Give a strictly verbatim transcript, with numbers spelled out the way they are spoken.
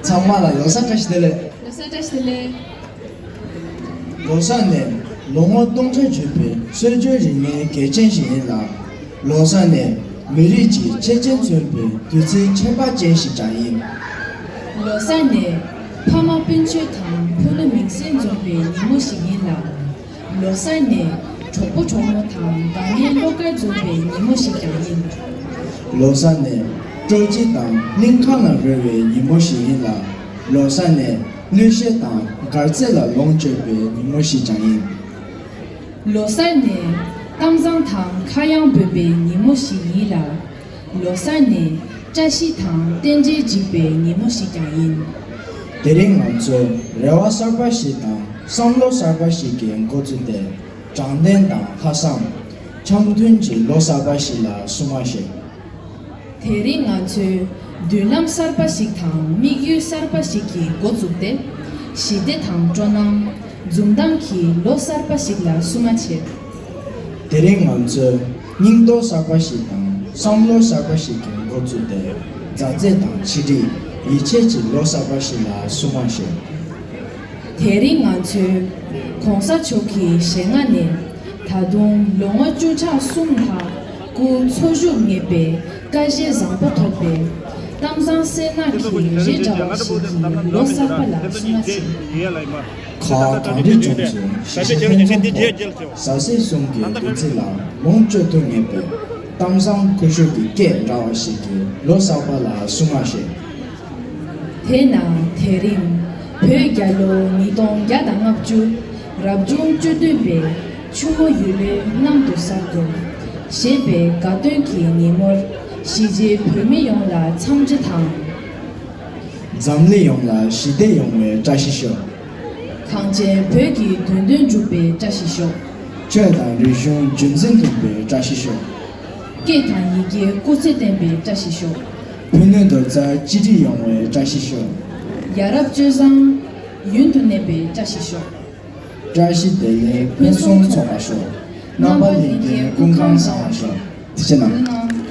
ཚང་མ་ལ་ལོ་གསར་བཀྲ་ཤིས་བདེ་ལེགས། ལོ་གསར་བཀྲ་ཤིས་བདེ་ལེགས། ལོ་གསར་ནི་ལོ་ངོ་སྟོང་ཕྲག་བརྒྱུད་པའི་སྲོལ་རྒྱུན་རིག་གནས་གལ་ཆེན་ཞིག་ཡིན་ལ། ལོ་གསར་ནི་མི་རིགས་ཀྱི་ཁྱད་ཆོས་མཚོན་པའི་དུས་ཚིགས་ཁྱད་པར་ཅན་ཞིག་ཀྱང་ཡིན། ལོ་གསར་ནི་ཕ་མ་སྤུན་མཆེད་དང་ཕུ་ནུ་མིང་སྲིང་འཛོམས་པའི་ཉིན་མོ་ཞིག་ཡིན་ལ། ལོ་གསར་ནི་གྲོགས་པོ་གྲོགས་མོ་དང་དགའ་ཉེ་བློ་དཀར་འཛོམས་པའི་ཉིན་མོ་ཞིག་ཀྱང་ཡིན། ལོ་གསར་ནི་སྤྲོ་སྐྱིད་དང་སྙིང་ཁམས་ལ་རོལ་བའི་ཉིན་མོ་ཞིག་ཡིན་ལ། ལོ་གསར་ནི་གླུ་གཞས་དང་གར་རྩེད་ལ་ལོངས་སྤྱོད་པའི་ཉིན་མོ་ཞིག་ཀྱང་ཡིན། ལོ་གསར་ནི་གཏམ་བཟང་དང་ཁ་གཡང་འབོད་པའི་ཉིན་མོ་ཞིག་ཡིན་ལ། ལོ་གསར་ནི་བཀྲ་ཤིས་དང་རྟེན་འབྲེལ་འཇིག་པའི་ཉིན་མོ་ཞིག་ཀྱང་ཡིན། དེ་རིང་ང་ཚོས་རེ་བ་གསར་པ་ཞིག་དང་བསམ་བློ་གསར་པ་ཞིག་གི་འགོ་བཙུགས་ཏེ། དྲང་བདེན་དང་ལྷག་བསམ། འཆམ་མཐུན་གྱི་ལོ་གསར་པ་ཞིག་ལ་སྲུང་བ་ཞུ། དེ་རིང་ང་ཚོས་མདུན་ལམ་གསར་པ་ཞིག་དང་དམིགས་ཡུལ་གསར་པ་ཞིག་གི་འགོ་བཙུགས་ཏེ། ཞི་བདེ་དང་སྤྲོ་སྣང་། འཛུམ་མདངས་ཀྱི་ལོ་གསར་པ་ཞིག་ལ་སྲུང་བ་བྱེད། དེ་རིང་ང་ཚོས་སྙིང་སྟོབས་གསར་པ་ཞིག་དང་བསམ་བློ་གསར་པ་ཞིག་གི་འགོ་བཙུགས་ཏེ། མཛའ་བརྩེ་དང་ཆིག་སྒྲིལ། ཡིད་ཆེས་ཀྱི་ལོ་གསར་པ་ཞིག་ལ་སྲུང་བ་ཞུ། དེ་རིང་ང་ཚོས་གོང་ས་མཆོག་གི་ཞལ་སྔ་ནས། ད་དུང་ལོ་ངོ་བཅུ་ཕྲག་གསུམ་ལྷག་སྐུ་འཚོ་བཞུགས་ངེས་པའི་བཀའ་བཞེས་བཟང་པོ་ཐོབ་པའི་གཏམ་བཟང་སེར་ནག་གི་རི་འདྲ་བ་ཞིག་གི་ལོ་གསར་པ་ལ་སྲུང་བ་བྱེད། ཁག་གངས་རི་ལྗོངས་ཀྱི་ཞི་བདེ་ཕུན་སུམ་ཚོགས། མཛའ་བརྩེ་གསུམ་གྱི་བདུད་རྩི་ལ་ལོངས་སྤྱོད་དུ་ངེས་པའི་གཏམ་བཟང་ཀུ་ཤུ་གི་སྐད་འདྲ་བ་ཞིག་གི་ལོ་གསར་པ་ལ་སྲུང་བ་ཞུ། དེས་ན་དེ་རིང་བོད་རྒྱལ་ལོ་ཉིས་སྟོང་བརྒྱ་དང་ལྔ་བཅུ་རབ་བྱུང་བཅུ་བདུན་པའི་ཆུ་མོ་ཡོས་ལོའི་གནམ་དུ་གསར་དུ་བཞད་པའི་དགའ་སྟོན་གྱི་ཉིན་མོར། གཞིས་བྱེས་བོད་མི་ཡོངས་ལ་འཚམས་འདྲི་དང་། འཛམ་གླིང་ཡོངས་ལ་ཞི་བདེ་ཡོང་བའི་བཀྲ་ཤིས་ཤོག། གངས་ཅན་བོད་ཀྱི་དོན་དོན་འགྲུབ་པའི་བཀྲ་ཤིས་ཤོག། ཆོས་དང་རིག་གཞུང་རྒྱུན་འཛིན་ཐུབ་པའི་བཀྲ་ཤིས་ཤོག། སྐད་དང་ཡི་གེའི་སྐུ་ཚེ་བརྟན་པའི་བཀྲ་ཤིས་ཤོག། ཕུ་ནུ་རྡོག་རྩ་གཅིག་སྒྲིལ་ཡོང་བའི་བཀྲ་ཤིས་ཤོག། ཡ་རབས་སྤྱོད་བཟང་ཡུན་དུ་གནས་པའི་བཀྲ་ཤིས་ཤོག། བཀྲ་ཤིས་བདེ་ལེགས་ཕུན་སུམ་ཚོགས་པར་ཤོག། རྣམ་པ་ལྷན་རྒྱས་སྐུ་ཁམས་བཟང་བར་ཤོག། ཐུགས་རྗེ་གནང་།